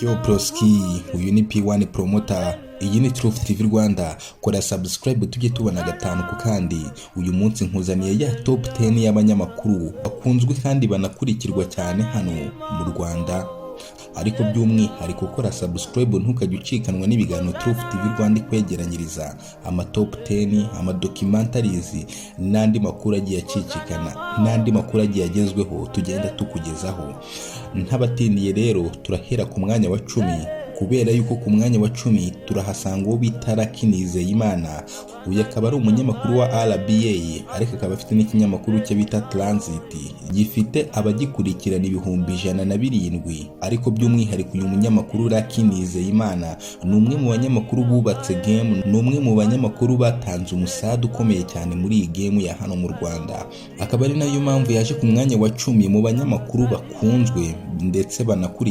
Yo broski, uyu ni P1 Promoter, iyi ni Truth TV Rwanda. Kora subscribe tujye tubona gatanu ku kandi. Uyu munsi nkuzaniye ya top 10 y'abanyamakuru bakunzwe kandi banakurikirwa cyane hano mu Rwanda, ariko by'umwihariko kora subscribe ntukajye ucikanwa n'ibiganiro Truth TV Rwanda ikwegeranyiriza, ama top 10, ama documentaries n'andi makuru agiye acicikana n'andi makuru agiye agezweho tugenda tukugezaho. Ntabatindiye rero, turahera ku mwanya wa 10, kubera yuko ku mwanya wa 10 turahasanga uwo bita Lucky Nizeyimana. Uyu akaba ari umunyamakuru wa RBA, ariko akaba afite n'ikinyamakuru cye bita Transit gifite abagikurikirana 107,000. Ariko by'umwihariko uyu munyamakuru Lucky Nizeyimana ni umwe mu banyamakuru bubatse game, ni umwe mu banyamakuru batanze umusada ukomeye cyane muri iyi game ya hano mu Rwanda, akaba ari nayo mpamvu yaje ku mwanya wa 10 mu banyamakuru bakunzwe ndetse banakurikirwa.